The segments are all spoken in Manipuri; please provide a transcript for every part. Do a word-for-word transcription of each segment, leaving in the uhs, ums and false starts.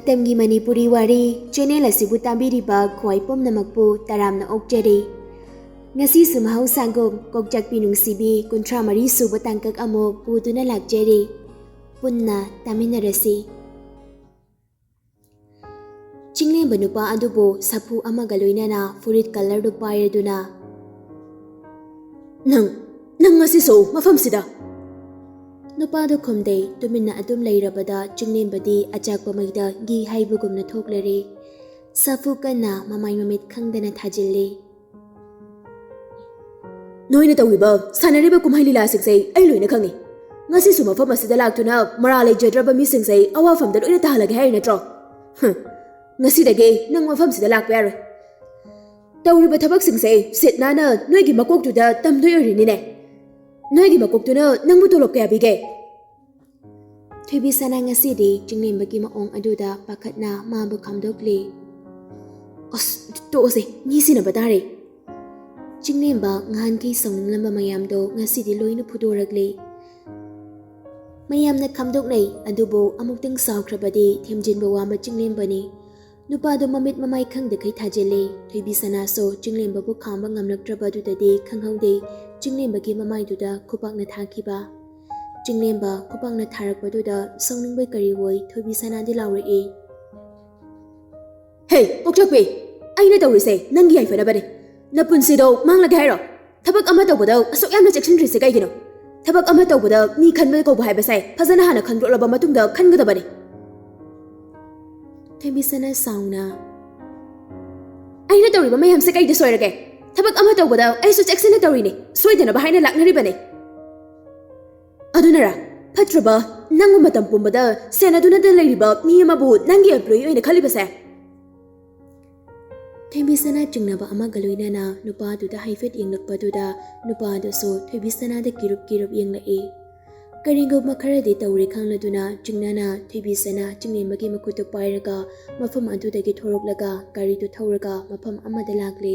ꯃꯇꯝꯒꯤ ꯃꯅꯤꯄꯨꯔꯤ ꯋꯥꯔꯤ ꯆꯦꯅꯦꯜ ꯑꯁꯤꯕꯨ ꯇꯥꯕꯤꯔꯤꯕ ꯈ꯭ꯋꯥꯏ ꯄꯨꯝꯅꯃꯛꯄꯨ ꯇꯔꯥꯝꯅ ꯑꯣꯛꯆꯔꯤ꯫ ꯉꯁꯤꯁꯨ ꯃꯍꯧꯁꯥꯒꯨꯝ ꯀꯣꯛꯆꯥꯛꯄꯤ ꯅꯨꯡꯁꯤꯕꯤ ꯀꯨꯟꯊ꯭ꯔꯥ ꯃꯔꯤ ꯁꯨꯕ ꯇꯥꯡꯀꯛ ꯑꯃꯨꯛ ꯄꯨꯗꯨꯅ ꯂꯥꯛꯆꯔꯤ꯫ ꯄꯨꯟꯅ ꯇꯥꯃꯤꯟꯅꯔꯁꯤ꯫ ꯆꯤꯡꯂꯦꯝꯕ ꯅꯨꯄꯥ ꯑꯗꯨꯕꯨ ꯁꯥꯐꯨ ꯑꯃꯒ ꯂꯣꯏꯅꯅ ꯐꯨꯔꯤꯠ ꯀꯂꯔꯗꯨ ꯄꯥꯏꯔꯗꯨꯅ, "ꯅꯪ, ꯅꯪ ꯉꯁꯤꯁꯨ ꯃꯐꯝꯁꯤꯗ?" ꯅꯨꯄꯥꯗꯨ ꯈꯨꯝꯗꯦ꯫ ꯇꯨꯃꯤꯟꯅ ꯑꯗꯨꯝ ꯂꯩꯔꯕꯗ ꯆꯤꯡꯂꯦꯝꯕꯗꯤ ꯑꯆꯥꯛꯄ ꯃꯩꯗ ꯘꯤ ꯍꯩꯕꯒꯨꯝꯅ ꯊꯣꯛꯂꯔꯦ꯫ ꯁꯥꯐꯨ ꯀꯟꯅ ꯃꯃꯥꯏ ꯃꯃꯤꯠ ꯈꯪꯗꯅ ꯊꯥꯖꯤꯜꯂꯤ꯫ "ꯅꯣꯏꯅ ꯇꯧꯔꯤꯕ, ꯁꯥꯟꯅꯔꯤꯕ ꯀꯨꯝꯍꯩ ꯂꯤꯂꯥꯁꯤꯡꯁꯦ ꯑꯩ ꯂꯣꯏꯅ ꯈꯪꯉꯤ꯫ ꯉꯁꯤꯁꯨ ꯃꯐꯝ ꯑꯁꯤꯗ ꯂꯥꯛꯇꯨꯅ ꯃꯔꯥ ꯂꯩꯖꯗ꯭ꯔꯕ ꯃꯤꯁꯤꯡꯁꯦ ꯑꯋꯥꯐꯝꯗ ꯂꯣꯏꯅ ꯇꯥꯍꯜꯂꯒꯦ ꯍꯥꯏꯔꯤ ꯅꯠꯇ꯭ꯔꯣ? ꯍꯨꯝ, ꯉꯁꯤꯗꯒꯤ ꯅꯪ ꯃꯐꯝꯁꯤꯗ ꯂꯥꯛꯄ ꯌꯥꯔꯣꯏ꯫ ꯇꯧꯔꯤꯕ ꯊꯕꯛꯁꯤꯡꯁꯦ ꯁꯤꯠ ꯅꯥꯟꯅ ꯅꯣꯏꯒꯤ ꯃꯀꯣꯛꯇꯨꯗ ꯇꯝꯗꯣꯏ ꯑꯣꯏꯔꯤꯅꯤꯅꯦ꯫ ꯅꯣꯏꯒꯤ ꯃꯀꯣꯛꯇꯨꯅ ꯅꯪꯕꯨ ꯇꯣꯂꯣꯞ ꯀꯌꯥ ꯄꯤꯒꯦ?" ꯊꯣꯏꯕꯤ ꯁꯅꯥ ꯉꯁꯤꯗꯤ ꯆꯤꯡꯂꯦꯝꯕꯒꯤ ꯃꯑꯣꯡ ꯑꯗꯨꯗ ꯄꯥꯈꯠꯅ ꯃꯥꯕꯨ ꯈꯥꯝꯗꯣꯛꯂꯤ꯫ "ꯑꯁ, ꯇꯣꯛꯑꯁꯦ, ꯃꯤ ꯁꯤꯟꯅꯕ ꯇꯥꯔꯦ꯫" ꯆꯤꯡꯂꯦꯝꯕ ꯉꯍꯥꯟꯈꯩ ꯁꯥꯎꯅꯤꯡꯂꯝꯕ ꯃꯌꯥꯝꯗꯣ ꯉꯁꯤꯗꯤ ꯂꯣꯏꯅ ꯐꯨꯗꯣꯔꯛꯂꯤ꯫ ꯃꯌꯥꯝꯅ ꯈꯥꯝꯗꯣꯛꯅꯩ, ꯑꯗꯨꯕꯨ ꯑꯃꯨꯛꯇꯪ ꯁꯥꯎꯈ꯭ꯔꯕꯗꯤ ꯊꯦꯝꯖꯤꯟꯕ ꯋꯥꯕ ꯆꯤꯡꯂꯦꯝꯕꯅꯤ꯫ ꯅꯨꯄꯥꯗꯨ ꯃꯃꯤꯠ ꯃꯃꯥꯏ ꯈꯪꯗꯈꯩ ꯊꯥꯖꯤꯜꯂꯤ꯫ ꯊꯣꯏꯕꯤ ꯁꯅꯥꯁꯨ ꯆꯤꯡꯂꯦꯝꯕꯕꯨ ꯈꯥꯝꯕ ꯉꯝꯂꯛꯇ꯭ꯔꯕꯗꯨꯗꯗꯤ ꯈꯪꯍꯧꯗꯦ ꯆꯤꯡꯂꯦꯝꯕꯒꯤ ꯃꯃꯥꯏꯗꯨꯗ ꯈꯨꯄꯥꯛꯅ ꯊꯥꯈꯤꯕ꯫ ꯆꯤꯡꯂꯦꯝꯕ ꯈꯨꯄꯥꯛꯅ ꯊꯥꯔꯛꯄꯗꯨꯗ ꯁꯥꯎꯅꯤꯡꯕꯣꯏ ꯀꯔꯤꯕꯣꯏ ꯊꯣꯏꯕꯤ ꯁꯅꯥꯗꯤ ꯂꯥꯎꯔꯛꯏ꯫ "ꯍꯦ, ꯀꯣꯛꯆꯥꯛꯄꯤ, ꯑꯩꯅ ꯇꯧꯔꯤꯁꯦ ꯅꯪꯒꯤ ꯌꯥꯏꯐꯅꯕꯅꯦ꯫ ꯅꯄꯨꯟꯁꯤꯗꯣ ꯃꯥꯡꯂꯒꯦ ꯍꯥꯏꯔꯣ? ꯊꯕꯛ ꯑꯃ ꯇꯧꯕꯗ ꯑꯁꯨꯛ ꯌꯥꯝꯅ ꯆꯦꯛꯁꯤꯟꯗ꯭ꯔꯤꯁꯦ ꯀꯩꯒꯤꯅꯣ? ꯊꯕꯛ ꯑꯃ ꯇꯧꯕꯗ ꯃꯤ ꯈꯟꯕ ꯀꯧꯕ ꯍꯥꯏꯕꯁꯦ ꯐꯖꯅ ꯍꯥꯟꯅ ꯈꯟꯗꯣꯛꯂꯕ ꯃꯇꯨꯡꯗ ꯈꯟꯒꯗꯕꯅꯤ꯫" ꯊꯣꯏꯕꯤ ꯁꯅꯥ ꯁꯥꯎꯅ, "ꯑꯩꯅ ꯇꯧꯔꯤꯕ ꯃꯌꯥꯝꯁꯦ ꯀꯩꯗ ꯁꯣꯏꯔꯒꯦ? ꯊꯕꯛ ꯑꯃ ꯇꯧꯕꯗ ꯑꯩꯁꯨ ꯆꯦꯛꯁꯤꯟꯅ ꯇꯧꯔꯤꯅꯦ, ꯁꯣꯏꯗꯅꯕ ꯍꯥꯏꯅ ꯂꯥꯛꯅꯔꯤꯕꯅꯦ꯫ ꯑꯗꯨꯅꯔ ꯐꯠꯇ꯭ꯔꯕ, ꯅꯪꯕꯨ ꯃꯇꯝ ꯄꯨꯝꯕꯗ ꯁꯦꯟꯅꯗꯨꯅꯇ ꯂꯩꯔꯤꯕ ꯃꯤ ꯑꯃꯕꯨ ꯅꯪꯒꯤ employee ꯑꯣꯏꯅ ꯈꯜꯂꯤꯕꯁꯦ?" ꯊꯣꯏꯕꯤ ꯁꯅꯥ ꯆꯤꯡꯅꯕ ꯑꯃꯒ ꯂꯣꯏꯅꯅ ꯅꯨꯄꯥꯗꯨꯗ ꯍꯥꯏꯐꯦꯠ ꯌꯦꯡꯂꯛꯄꯗꯨꯗ ꯅꯨꯄꯥꯗꯨꯁꯨ ꯊꯣꯏꯕꯤ ꯁꯅꯥꯗ ꯀꯤꯔꯨꯞ ꯀꯤꯔꯨꯞ ꯌꯦꯡꯂꯛꯏ꯫ ꯀꯔꯤꯒꯨꯝꯕ ꯈꯔꯗꯤ ꯇꯧꯔꯦ ꯈꯪꯂꯗꯨꯅ ꯆꯤꯡꯅꯅ ꯊꯣꯏꯕꯤ ꯁꯅꯥ ꯆꯤꯡꯂꯦꯝꯕꯒꯤ ꯃꯈꯨꯠꯇꯨ ꯄꯥꯏꯔꯒ ꯃꯐꯝ ꯑꯗꯨꯗꯒꯤ ꯊꯣꯔꯛꯂꯒ ꯒꯥꯔꯤꯗꯨ ꯊꯧꯔꯒ ꯃꯐꯝ ꯑꯃꯗ ꯂꯥꯛꯂꯦ꯫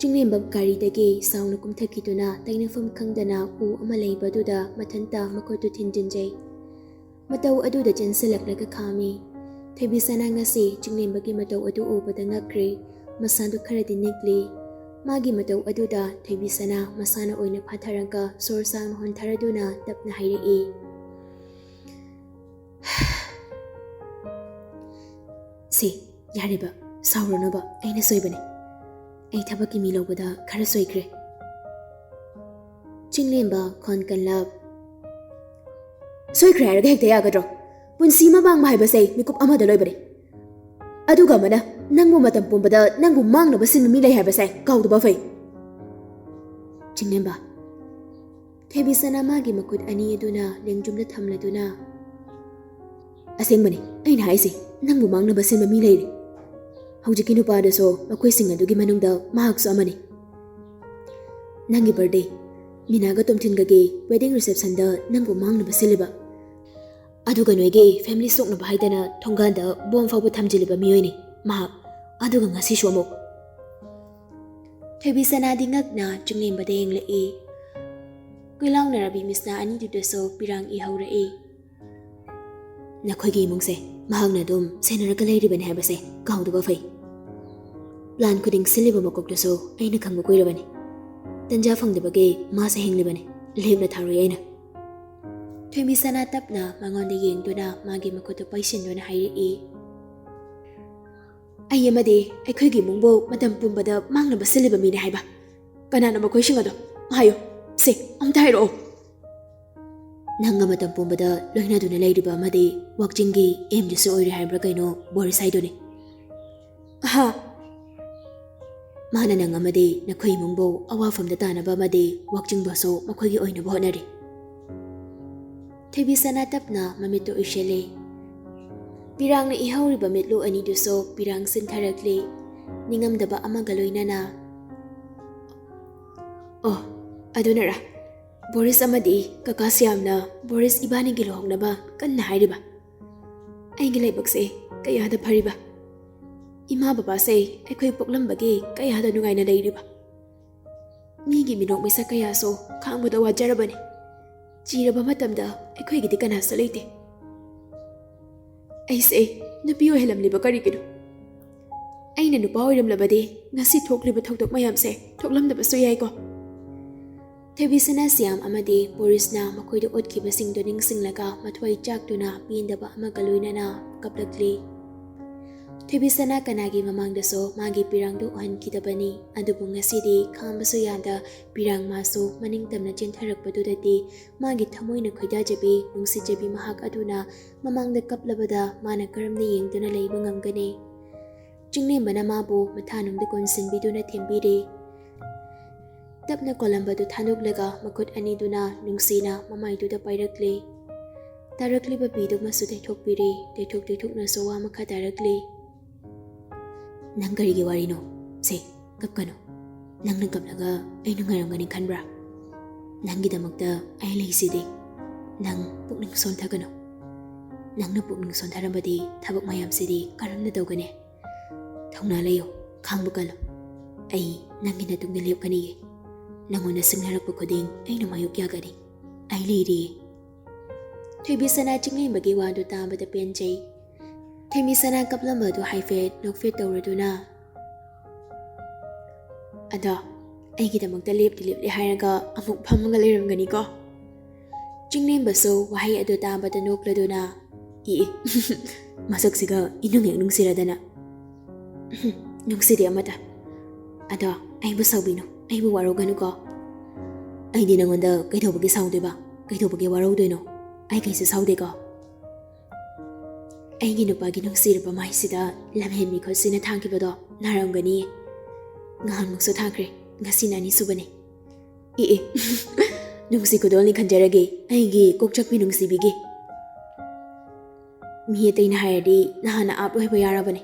ꯆꯤꯡꯂꯦꯝꯕ ꯒꯥꯔꯤꯗꯒꯤ ꯁꯥꯎꯅ ꯀꯨꯝꯊꯈꯤꯗꯨꯅ ꯇꯩꯅꯐꯝ ꯈꯪꯗꯅ ꯎ ꯑꯃ ꯂꯩꯕꯗꯨꯗ ꯃꯊꯟꯇ ꯃꯈꯨꯠꯇꯨ ꯊꯤꯟꯖꯤꯟꯖꯩ꯫ ꯃꯇꯧ ꯑꯗꯨꯗ ꯆꯦꯟꯁꯤꯜꯂꯛꯂꯒ ꯈꯥꯝꯃꯤ꯫ ꯊꯣꯏꯕꯤꯁꯅꯥ ꯉꯁꯤ ꯆꯤꯡꯂꯦꯝꯕꯒꯤ ꯃꯇꯧ ꯑꯗꯨ ꯎꯕꯗ ꯉꯛꯈ꯭ꯔꯦ꯫ ꯃꯁꯥꯗꯨ ꯈꯔꯗꯤ ꯅꯤꯛꯂꯤ꯫ ꯃꯥꯒꯤ ꯃꯇꯧ ꯑꯗꯨꯗ ꯊꯣꯏꯕꯤꯁꯅꯥ ꯃꯁꯥꯅ ꯑꯣꯏꯅ ꯐꯥꯊꯔꯒ ꯁꯣꯔ ꯁꯥꯡꯅ ꯍꯣꯟꯊꯔꯗꯨꯅ ꯇꯞꯅ ꯍꯥꯏꯔꯛꯏ, "ꯁꯦ, ꯌꯥꯔꯦꯕ, ꯁꯥꯎꯔꯅꯨꯕ, ꯑꯩꯅ ꯁꯣꯏꯕꯅꯦ꯫ ꯑꯩ ꯊꯕꯛꯀꯤ ꯃꯤ ꯂꯧꯕꯗ ꯈꯔ ꯁꯣꯏꯈ꯭ꯔꯦ꯫" ꯆꯤꯡꯂꯦꯝꯕ ꯈꯣꯟ ꯀꯟꯂꯞ, "ꯁꯣꯏꯈ꯭ꯔꯦ ꯍꯥꯏꯔꯒ ꯍꯦꯛꯇ ꯌꯥꯒꯗ꯭ꯔꯣ? ꯄꯨꯟꯁꯤ ꯑꯃ ꯃꯥꯡꯕ ꯍꯥꯏꯕꯁꯦ ꯃꯤꯀꯨꯞ ꯑꯃꯗ ꯂꯣꯏꯕꯅꯦ꯫ ꯑꯗꯨꯒ ꯑꯃꯅ ꯅꯪꯕꯨ ꯃꯇꯝ ꯄꯨꯝꯕꯗ ꯅꯪꯕꯨ ꯃꯥꯡꯅꯕ ꯁꯤꯟꯕ ꯃꯤ ꯂꯩ ꯍꯥꯏꯕꯁꯦ ꯀꯥꯎꯗꯕ ꯐꯩ꯫" ꯆꯤꯡꯂꯦꯝꯕ, ꯊꯣꯏꯕꯤꯁꯅꯥ ꯃꯥꯒꯤ ꯃꯈꯨꯠ ꯑꯅꯤ ꯑꯗꯨꯅ ꯂꯦꯡꯖꯨꯝꯗ ꯊꯝꯂꯗꯨꯅ, "ꯑꯁꯦꯡꯕꯅꯤ, ꯑꯩꯅ ꯍꯥꯏꯁꯦ, ꯅꯪꯕꯨ ꯃꯥꯡꯅꯕ ꯁꯤꯟꯕ ꯃꯤ ꯂꯩꯔꯦ꯫ ꯍꯧꯖꯤꯛꯀꯤ ꯅꯨꯄꯥꯗꯨꯁꯨ ꯃꯈꯣꯏꯁꯤꯡ ꯑꯗꯨꯒꯤ ꯃꯅꯨꯡꯗ ꯃꯍꯥꯛꯁꯨ ꯑꯃꯅꯤ꯫ ꯅꯪꯒꯤ birthday, ꯃꯤꯅꯥꯒ ꯇꯣꯝꯊꯤꯟꯒꯒꯤ wedding receptionꯗ ꯅꯪꯕꯨ ꯃꯥꯡꯅꯕ ꯁꯤꯜꯂꯤꯕ, ꯑꯗꯨꯒ ꯅꯣꯏꯒꯤ family ꯁꯣꯛꯅꯕ ꯍꯥꯏꯗꯅ ꯊꯣꯡꯒꯥꯟꯗ bomb ꯐꯥꯎꯕ ꯊꯝꯖꯤꯜꯂꯤꯕ ꯃꯤꯑꯣꯏꯅꯤ ꯃꯍꯥꯛ꯫ ꯑꯗꯨꯒ ꯉꯁꯤꯁꯨ ꯑꯃꯨꯛ꯫" ꯊꯣꯏꯕꯤꯁꯅꯥꯗꯤ ꯉꯛꯅ ꯆꯤꯡꯂꯦꯝꯕꯗ ꯌꯦꯡꯂꯛꯏ꯫ ꯀꯣꯏꯂꯥꯎꯅꯔꯕꯤ ꯃꯤꯁꯅꯥ ꯑꯅꯤꯗꯨꯗꯁꯨ ꯄꯤꯔꯥꯡ ꯏꯍꯧꯔꯛꯏ꯫ "ꯅꯈꯣꯏꯒꯤ ꯏꯃꯨꯡꯁꯦ ꯃꯍꯥꯛꯅ ꯑꯗꯨꯝ ꯁꯦꯟꯅꯔꯒ ꯂꯩꯔꯤꯕꯅꯤ ꯍꯥꯏꯕꯁꯦ ꯀꯥꯎꯗꯕ ꯐꯩ꯫ Plan ꯈꯨꯗꯤꯡ ꯁꯤꯜꯂꯤꯕ ꯃꯀꯣꯛꯇꯨꯁꯨ ꯑꯩꯅ ꯈꯪꯕ ꯀꯨꯏꯔꯕꯅꯤ꯫ ꯇꯟꯖꯥ ꯐꯪꯗꯕꯒꯤ ꯃꯥꯁꯦ ꯍꯤꯡꯂꯤꯕꯅꯤ, ꯂꯦꯞꯅ ꯊꯥꯔꯣꯏ ꯑꯩꯅ꯫" ꯊꯣꯏꯕꯤꯁꯅꯥ ꯇꯞꯅ ꯃꯉꯣꯟꯗ ꯌꯦꯡꯗꯨꯅ ꯃꯥꯒꯤ ꯃꯈꯨꯠꯇꯨ ꯄꯩꯁꯤꯟꯗꯨꯅ ꯍꯥꯏꯔꯛꯏ, "ꯑꯩ ꯑꯃꯗꯤ ꯑꯩꯈꯣꯏꯒꯤ ꯏꯃꯨꯡꯕꯨ ꯃꯇꯝ ꯄꯨꯝꯕꯗ ꯃꯥꯡꯅꯕ ꯁꯤꯜꯂꯤꯕ ꯃꯤꯅꯤ ꯍꯥꯏꯕ꯫ ꯀꯅꯥꯅꯣ ꯃꯈꯣꯏꯁꯤꯡ ꯑꯗꯣ? ꯍꯥꯏꯌꯨ, ꯁꯦ, ꯑꯝꯇ ꯍꯥꯏꯔꯛꯑꯣ꯫" "ꯅꯪꯒ ꯃꯇꯝ ꯄꯨꯝꯕꯗ ꯂꯣꯏꯅꯗꯨꯅ ꯂꯩꯔꯤꯕ ꯑꯃꯗꯤ ꯋꯥꯛꯆꯤꯡꯒꯤ MDꯁꯨ ꯑꯣꯏꯔꯤ ꯍꯥꯏꯕ꯭ꯔꯥ ꯀꯩꯅꯣ, ꯕꯣꯔꯤꯁ ꯍꯥꯏꯗꯨꯅꯤ꯫" "ꯑꯍꯥ꯫" "ꯃꯥꯅ ꯅꯪ ꯑꯃꯗꯤ ꯅꯈꯣꯏ ꯏꯃꯨꯡꯕꯨ ꯑꯋꯥꯐꯝꯗ ꯇꯥꯅꯕ ꯑꯃꯗꯤ ꯋꯥꯛꯆꯤꯡꯕꯨꯁꯨ ꯃꯈꯣꯏꯒꯤ ꯑꯣꯏꯅꯕ ꯍꯣꯠꯅꯔꯤ꯫" ꯊꯣꯏꯕꯤꯁꯅꯥ ꯇꯞꯅ ꯃꯃꯤꯠꯇꯨ ꯎꯏꯁꯤꯜꯂꯤ꯫ ꯄꯤꯔꯥꯡꯅ ꯏꯍꯧꯔꯤꯕ ꯃꯤꯠꯂꯨ ꯑꯅꯤꯗꯨꯁꯨ ꯄꯤꯔꯥꯡ ꯁꯤꯟꯊꯔꯛꯂꯤ꯫ ꯅꯤꯡꯉꯝꯗꯕ ꯑꯃꯒ ꯂꯣꯏꯅꯅ, "ꯑꯣ, ꯑꯗꯨꯅꯔꯥ? ꯕꯣꯔꯤꯁ ꯑꯃꯗꯤ ꯀꯀꯥ ꯁ꯭ꯌꯥꯝꯅ ꯕꯣꯔꯤꯁ ꯏꯕꯥꯅꯤꯒꯤ ꯂꯨꯍꯣꯡꯅꯕ ꯀꯟꯅ ꯍꯥꯏꯔꯤꯕ꯫ ꯑꯩꯒꯤ ꯂꯥꯏꯕꯛꯁꯦ ꯀꯌꯥꯗ ꯐꯔꯤꯕ! ꯏꯃꯥ ꯕꯕꯥꯁꯦ ꯑꯩꯈꯣꯏ ꯄꯣꯛꯂꯝꯕꯒꯤ ꯀꯌꯥꯗ ꯅꯨꯡꯉꯥꯏꯅ ꯂꯩꯔꯤꯕ! ꯃꯤꯒꯤ ꯃꯤꯅꯣꯛ ꯃꯩꯁꯥ ꯀꯌꯥꯁꯨ ꯈꯥꯡꯕꯗ ꯋꯥꯖꯔꯕꯅꯤ꯫ ꯆꯤꯔꯕ ꯃꯇꯝꯗ ꯑꯩꯈꯣꯏꯒꯤꯗꯤ ꯀꯅꯥꯁꯨ ꯂꯩꯇꯦ꯫ ꯑꯩꯁꯦ ꯅꯨꯄꯤ ꯑꯣꯏꯍꯜꯂꯝꯂꯤꯕ ꯀꯔꯤꯒꯤꯅꯣ? ꯑꯩꯅ ꯅꯨꯄꯥ ꯑꯣꯏꯔꯝꯂꯕꯗꯤ ꯉꯁꯤ ꯊꯣꯛꯂꯤꯕ ꯊꯧꯗꯣꯛ ꯃꯌꯥꯝꯁꯦ ꯊꯣꯛꯂꯝꯗꯕꯁꯨ ꯌꯥꯏꯀꯣ꯫ ꯊꯣꯏꯕꯤꯁꯅꯥ ꯁ꯭ꯌꯥꯝ ꯑꯃꯗꯤ ꯕꯣꯔꯤꯁꯅ ꯃꯈꯣꯏꯗ ꯎꯠꯈꯤꯕꯁꯤꯡꯗꯨ ꯅꯤꯡꯁꯤꯡꯂꯒ ꯃꯊ꯭ꯋꯥꯏ ꯆꯥꯛꯇꯨꯅ ꯄꯦꯟꯗꯕ ꯑꯃꯒ ꯂꯣꯏꯅꯅ ꯀꯞꯂꯛꯂꯤ꯫ ꯊꯣꯏꯕꯤꯁꯅꯥ ꯀꯅꯥꯒꯤ ꯃꯃꯥꯡꯗꯁꯨ ꯃꯥꯒꯤ ꯄꯤꯔꯥꯡꯗꯨ ꯎꯍꯟꯈꯤꯗꯕꯅꯤ, ꯑꯗꯨꯕꯨ ꯉꯁꯤꯗꯤ ꯈꯥꯝꯕꯁꯨ ꯌꯥꯗ ꯄꯤꯔꯥꯡ ꯃꯥꯁꯨ ꯃꯅꯤꯡ ꯇꯝꯅ ꯆꯦꯟꯊꯔꯛꯄꯗꯨꯗꯗꯤ ꯃꯥꯒꯤ ꯊꯃꯣꯏꯅ ꯈꯣꯏꯗꯥꯖꯕꯤ, ꯅꯨꯡꯁꯤꯖꯕꯤ ꯃꯍꯥꯛ ꯑꯗꯨꯅ ꯃꯃꯥꯡꯗ ꯀꯞꯂꯕꯗ ꯃꯥꯅ ꯀꯔꯝꯅ ꯌꯦꯡꯗꯨꯅ ꯂꯩꯕ ꯉꯝꯒꯅꯤ? ꯆꯤꯡꯂꯦꯝꯕꯅ ꯃꯥꯕꯨ ꯃꯊꯥꯅꯨꯡꯗ ꯀꯣꯟꯁꯤꯟꯕꯤꯗꯨꯅ ꯊꯦꯝꯕꯤꯔꯦ꯫ ꯇꯞꯅ ꯀꯣꯂꯝꯕꯗꯨ ꯊꯥꯗꯣꯛꯂꯒ ꯃꯈꯨꯠ ꯑꯅꯤꯗꯨꯅ ꯅꯨꯡꯁꯤꯅ ꯃꯃꯥꯏꯗꯨꯗ ꯄꯥꯏꯔꯛꯂꯦ꯫ ꯇꯥꯔꯛꯂꯤꯕ ꯄꯤꯗꯨꯃꯁꯨ ꯇꯩꯊꯣꯛꯄꯤꯔꯦ꯫ ꯇꯩꯊꯣꯛ ꯇꯩꯊꯣꯛꯅꯁꯨ ꯋꯥ ꯃꯈꯥ ꯇꯥꯔꯛꯂꯦ꯫ "ꯅꯪ ꯀꯔꯤꯒꯤ ꯋꯥꯔꯤꯅꯣ? ꯁꯦ, ꯀꯞꯀꯅꯨ꯫ ꯅꯪꯅ ꯀꯞꯂꯒ ꯑꯩ ꯅꯨꯡꯉꯥꯏꯔꯝꯒꯅꯤ ꯈꯟꯕ꯭ꯔꯥ? ꯅꯪꯒꯤꯗꯃꯛꯇ ꯑꯩ ꯂꯩꯁꯤꯗꯤ꯫ ꯅꯪ ꯄꯨꯛꯅꯤꯡ ꯁꯣꯟꯊꯒꯅꯨ꯫ ꯅꯪꯅ ꯄꯨꯛꯅꯤꯡ ꯁꯣꯟꯊꯔꯕꯗꯤ ꯊꯕꯛ ꯃꯌꯥꯝꯁꯤꯗꯤ ꯀꯔꯝꯅ ꯇꯧꯒꯅꯤ? ꯊꯧꯅꯥ ꯂꯩꯌꯨ, ꯈꯥꯡꯕ ꯀꯜꯂꯨ꯫ ꯑꯩ ꯅꯪꯒꯤ ꯅꯇꯨꯡꯗ ꯂꯦꯞꯀꯅꯤꯌꯦ꯫ ꯅꯪꯉꯣꯟꯗ ꯁꯤꯡꯅꯔꯛꯄ ꯈꯨꯗꯤꯡ ꯑꯩꯅ ꯃꯥꯌꯣꯛ ꯌꯥꯒꯅꯤ꯫ ꯑꯩ ꯂꯩꯔꯤꯌꯦ꯫" ꯊꯣꯏꯕꯤꯁꯅꯥ ꯆꯤꯡꯂꯦꯝꯕꯒꯤ ꯋꯥꯗꯨ ꯇꯥꯕꯗ ꯄꯦꯟꯖꯩ꯫ ꯊꯣꯏꯕꯤꯁꯅꯥ ꯀꯞꯂꯝꯕꯗꯨ ꯍꯥꯏꯐꯦꯠ ꯅꯣꯛꯐꯦꯠ ꯇꯧꯔꯗꯨꯅ, "ꯑꯗꯣ ꯑꯩꯒꯤꯗꯃꯛꯇ ꯂꯦꯞꯇꯤ ꯂꯦꯞꯂꯦ ꯍꯥꯏꯔꯒ ꯑꯃꯨꯛ ꯐꯝꯃꯒ ꯂꯩꯔꯝꯒꯅꯤꯀꯣ?" ꯆꯤꯡꯂꯦꯝꯕꯁꯨ ꯋꯥꯍꯩ ꯑꯗꯨ ꯇꯥꯕꯗ ꯅꯣꯛꯂꯗꯨꯅ, "ꯏ, ꯏ, ꯃꯁꯛꯁꯤꯒ ꯏꯅꯨꯡ ꯍꯦꯛ ꯅꯨꯡꯁꯤꯔꯗꯅ꯫ ꯅꯨꯡꯁꯤꯗꯦ ꯑꯃꯇ꯫ ꯑꯗꯣ ꯑꯩꯕꯨ ꯁꯥꯎꯕꯤꯅꯨ, ꯑꯩꯕꯨ ꯋꯥꯔꯧꯒꯅꯨꯀꯣ꯫ ꯑꯩꯗꯤ ꯅꯉꯣꯟꯗ ꯀꯩꯗꯧꯕꯒꯤ ꯁꯥꯎꯗꯣꯏꯕ? ꯀꯩꯗꯧꯕꯒꯤ ꯋꯥꯔꯧꯗꯣꯏꯅꯣ? ꯑꯩ ꯀꯩꯁꯨ ꯁꯥꯎꯗꯦꯀꯣ꯫ ꯑꯩꯒꯤ ꯅꯨꯄꯥꯒꯤ ꯅꯨꯡꯁꯤꯔꯕ ꯃꯥꯏꯁꯤꯗ ꯂꯝꯍꯦꯟ ꯃꯤꯈꯨꯠꯁꯤꯅ ꯊꯥꯡꯈꯤꯕꯗꯣ ꯅꯥꯔꯝꯒꯅꯤꯌꯦ꯫ ꯉꯍꯥꯟꯃꯨꯛꯁꯨ ꯊꯥꯈ꯭ꯔꯦ, ꯉꯁꯤꯅ ꯑꯅꯤꯁꯨꯕꯅꯤ꯫ ꯏ, ꯏ, ꯅꯨꯡꯁꯤ ꯈꯨꯗꯣꯜꯅꯤ ꯈꯟꯖꯔꯒꯦ, ꯑꯩꯒꯤ ꯀꯣꯛꯆꯛꯄꯤ ꯅꯨꯡꯁꯤꯕꯤꯒꯤ꯫ ꯃꯤ ꯑꯇꯩꯅ ꯍꯥꯏꯔꯗꯤ ꯅꯍꯥꯟꯅ ꯑꯥꯎꯠ ꯑꯣꯏꯕ ꯌꯥꯔꯕꯅꯦ,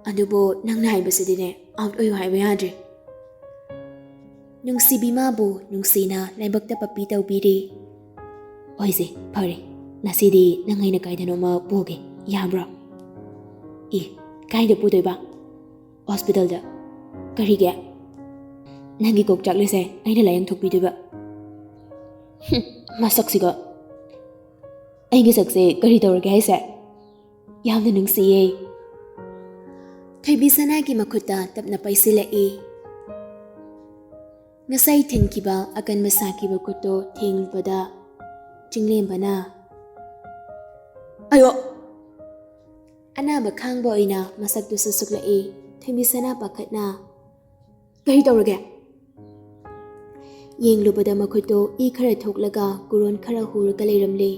ꯑꯗꯨꯕꯨ ꯅꯪꯅ ꯍꯥꯏꯕꯁꯤꯗꯤꯅꯦ, ꯑꯥꯎꯠ ꯑꯣꯏꯌꯨ ꯍꯥꯏꯕ ꯌꯥꯗ꯭ꯔꯦ꯫" ꯅꯨꯡꯁꯤꯕꯤ ꯃꯥꯕꯨ ꯅꯨꯡꯁꯤꯅ ꯂꯥꯏꯕꯛꯇ ꯄꯞꯄꯤ ꯇꯧꯕꯤꯔꯦ꯫ "ꯍꯣꯏꯁꯦ, ꯐꯔꯦ, ꯉꯁꯤꯗꯤ ꯅꯪ ꯑꯩꯅ ꯀꯥꯏꯗꯅꯣꯃ ꯄꯨꯒꯦ, ꯌꯥꯕ꯭ꯔꯣ?" "ꯏ, ꯀꯥꯏꯗ ꯄꯨꯗꯣꯏꯕ?" "ꯍꯣꯁꯄꯤꯇꯥꯜꯗ꯫" "ꯀꯔꯤꯒꯤ?" "ꯅꯪꯒꯤ ꯀꯣꯛ ꯆꯥꯛꯂꯤꯁꯦ ꯑꯩꯅ ꯂꯥꯏꯌꯦꯡ ꯊꯣꯛꯄꯤꯗꯣꯏꯕ꯫" "ꯍꯨꯝ, ꯃꯁꯛꯁꯤꯒ꯫ ꯑꯩꯒꯤ ꯁꯛꯁꯦ ꯀꯔꯤ ꯇꯧꯔꯒꯦ ꯍꯥꯏꯁꯦ?" ꯌꯥꯝꯅ ꯅꯨꯡꯁꯤꯌꯦ꯫ ꯊꯣꯏꯕꯤꯁꯅꯥꯒꯤ ꯃꯈꯨꯠꯇ ꯇꯞꯅ ꯄꯥꯏꯁꯤꯜꯂꯛꯏ꯫ ꯉꯁꯥꯏ ꯊꯤꯟꯈꯤꯕ ꯑꯀꯟꯕ ꯁꯥꯈꯤꯕ ꯈꯨꯠꯇꯣ ꯊꯦꯡꯂꯨꯕꯗ ꯆꯤꯡꯂꯦꯝꯕꯅ, "ꯑꯌꯣ!" ꯑꯅꯥꯕ ꯈꯥꯡꯕ ꯑꯣꯏꯅ ꯃꯁꯛꯇꯨꯁꯨ ꯁꯨꯛꯂꯛꯏ꯫ ꯊꯣꯏꯕꯤꯁꯅꯥ ꯄꯥꯈꯠꯅ, "ꯀꯔꯤ ꯇꯧꯔꯒꯦ?" ꯌꯦꯡꯂꯨꯕꯗ ꯃꯈꯨꯠꯇꯣ ꯏ ꯈꯔ ꯊꯣꯛꯂꯒ ꯀꯨꯔꯣꯟ ꯈꯔ ꯍꯨꯔꯒ ꯂꯩꯔꯝꯂꯦ꯫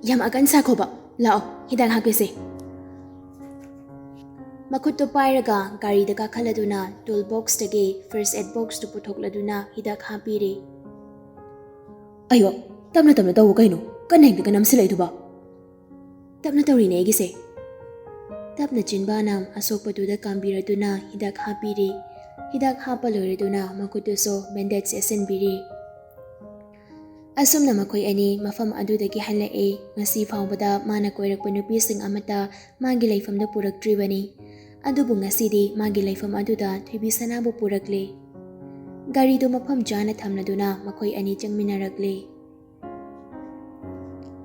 "ꯌꯥꯝ ꯑꯀꯟ ꯁꯥꯈꯣꯕ, ꯂꯥꯛꯑꯣ, ꯍꯤꯗꯥꯛ ꯍꯥꯞꯀꯦꯁꯦ꯫" ꯃꯈꯨꯠꯇꯨ ꯄꯥꯏꯔꯒ ꯒꯥꯔꯤꯗ ꯀꯥꯈꯠꯂꯗꯨꯅ ꯇꯨꯜ ꯕꯣꯛꯁꯇꯒꯤ ꯐꯥꯔꯁ ꯑꯦꯗ ꯕꯣꯛꯁꯇꯨ ꯄꯨꯊꯣꯛꯂꯗꯨꯅ ꯍꯤꯗꯥꯛ ꯍꯥꯞꯄꯤꯔꯦ꯫ "ꯑꯌꯣ, ꯇꯞꯅ ꯇꯞꯅ ꯇꯧꯕ ꯀꯩꯅꯣ? ꯀꯟꯅ ꯍꯦꯛꯇ ꯅꯝꯁꯤꯜꯂꯛꯏꯗꯨꯕ?" "ꯇꯞꯅ ꯇꯧꯔꯤꯅꯦ ꯑꯩꯒꯤꯁꯦ꯫" ꯇꯞꯅ ꯆꯤꯟꯕꯥꯅ ꯑꯁꯣꯛꯄꯗꯨꯗ ꯀꯥꯝꯕꯤꯔꯗꯨꯅ ꯍꯤꯗꯥꯛ ꯍꯥꯞꯄꯤꯔꯦ꯫ ꯍꯤꯗꯥꯛ ꯍꯥꯞꯄ ꯂꯣꯏꯔꯗꯨꯅ ꯃꯈꯨꯠꯇꯨꯁꯨ ꯕꯦꯟꯗꯦꯖ ꯌꯦꯠꯁꯤꯟꯕꯤꯔꯦ꯫ ꯑꯁꯨꯝꯅ ꯃꯈꯣꯏ ꯑꯅꯤ ꯃꯐꯝ ꯑꯗꯨꯗꯒꯤ ꯍꯜꯂꯛꯑꯦ꯫ ꯉꯁꯤ ꯐꯥꯎꯕꯗ ꯃꯥꯅ ꯀꯣꯏꯔꯛꯄ ꯅꯨꯄꯤꯁꯤꯡ ꯑꯃꯠꯇ ꯃꯥꯒꯤ ꯂꯩꯐꯝꯗ ꯄꯨꯔꯛꯇ꯭ꯔꯤꯕꯅꯤ꯫ ꯑꯗꯨꯕꯨ ꯉꯁꯤꯗꯤ ꯃꯥꯒꯤ ꯂꯩꯐꯝ ꯑꯗꯨꯗ ꯊꯣꯏꯕꯤꯁꯅꯥꯕꯨ ꯄꯨꯔꯛꯂꯦ꯫ ꯒꯥꯔꯤꯗꯨ ꯃꯐꯝ ꯆꯥꯅ ꯊꯝꯂꯗꯨꯅ ꯃꯈꯣꯏ ꯑꯅꯤ ꯆꯪꯃꯤꯟꯅꯔꯛꯂꯦ꯫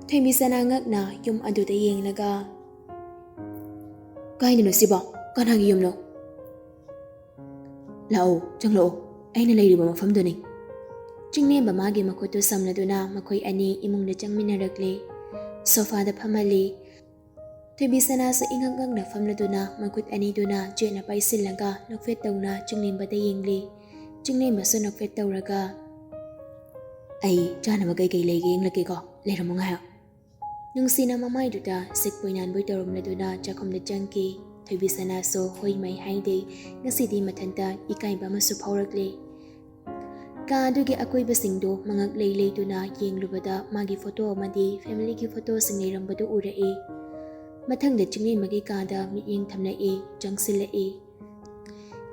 ꯊꯣꯏꯕꯤꯁꯅꯥ ꯉꯛꯅ ꯌꯨꯝ ꯑꯗꯨꯗ ꯌꯦꯡꯂꯒ, "ꯀꯥꯏꯗꯅꯣ ꯁꯤꯕꯣ? ꯀꯅꯥꯒꯤ ꯌꯨꯝꯅꯣ?" "ꯂꯥꯛꯑꯣ, ꯆꯪꯂꯛꯑꯣ, ꯑꯩꯅ ꯂꯩꯔꯤꯕ ꯃꯐꯝꯗꯨꯅꯤ꯫" ꯆꯤꯡꯂꯦꯝꯕ ꯃꯥꯒꯤ ꯃꯈꯨꯠꯇꯨ ꯁꯝꯂꯗꯨꯅ ꯃꯈꯣꯏ ꯑꯅꯤ ꯏꯃꯨꯡꯗ ꯆꯪꯃꯤꯟꯅꯔꯛꯂꯦ꯫ ꯁꯣꯐꯥꯗ ꯐꯝꯍꯜꯂꯤ꯫ ꯊꯣꯏꯕꯤꯁꯅꯥꯁꯨ ꯏꯉꯛ ꯉꯛꯅ ꯐꯝꯂꯗꯨꯅ ꯃꯈꯨꯠ ꯑꯅꯤꯗꯨꯅ ꯆꯦꯠꯅ ꯄꯥꯏꯁꯤꯜꯂꯒ ꯅꯣꯛꯐꯦꯠ ꯇꯧꯅ ꯆꯤꯡꯂꯦꯝꯕꯗ ꯌꯦꯡꯂꯤ꯫ ꯆꯤꯡꯂꯦꯝꯕꯁꯨ ꯅꯣꯛꯐꯦꯠ ꯇꯧꯔꯒ, "ꯑꯩ ꯆꯥꯅꯕ ꯀꯩꯀꯩ ꯂꯩꯒꯦ ꯌꯦꯡꯂꯛꯀꯦꯀꯣ, ꯂꯩꯔꯝꯃꯣ ꯉꯥꯏꯍꯥꯛ꯫" ꯅꯨꯡꯁꯤꯅ ꯃꯃꯥꯏꯗꯨꯗ ꯁꯤꯛꯄꯣꯏ ꯅꯥꯟꯕꯣꯏ ꯇꯧꯔꯝꯂꯗꯨꯅ ꯆꯥꯛꯈꯨꯝꯗ ꯆꯪꯈꯤ꯫ ꯊꯣꯏꯕꯤꯁꯅꯥꯁꯨ ꯍꯣꯏ ꯃꯩ ꯍꯥꯏꯗꯦ꯫ ꯉꯁꯤꯗꯤ ꯃꯊꯟꯇ ꯏꯀꯥꯏꯕ ꯑꯃꯁꯨ ꯐꯥꯎꯔꯛꯂꯦ꯫ ꯀꯥ ꯑꯗꯨꯒꯤ ꯑꯀꯣꯏꯕꯁꯤꯡꯗꯨ ꯃꯉꯛ ꯂꯩ ꯂꯩꯗꯨꯅ ꯌꯦꯡꯂꯨꯕꯗ ꯃꯥꯒꯤ ꯐꯣꯇꯣ ꯑꯃꯗꯤ ꯐꯦꯃꯤꯂꯤꯒꯤ ꯐꯣꯇꯣꯁꯤꯡ ꯂꯩꯔꯝꯕꯗꯨ ꯎꯔꯛꯏ꯫ ꯃꯊꯪꯗ ꯆꯤꯡꯂꯦꯝꯕꯒꯤ ꯀꯥꯗ ꯃꯤꯠꯌꯦꯡ ꯊꯝꯂꯛꯏ, ꯆꯪꯁꯤꯜꯂꯛꯏ꯫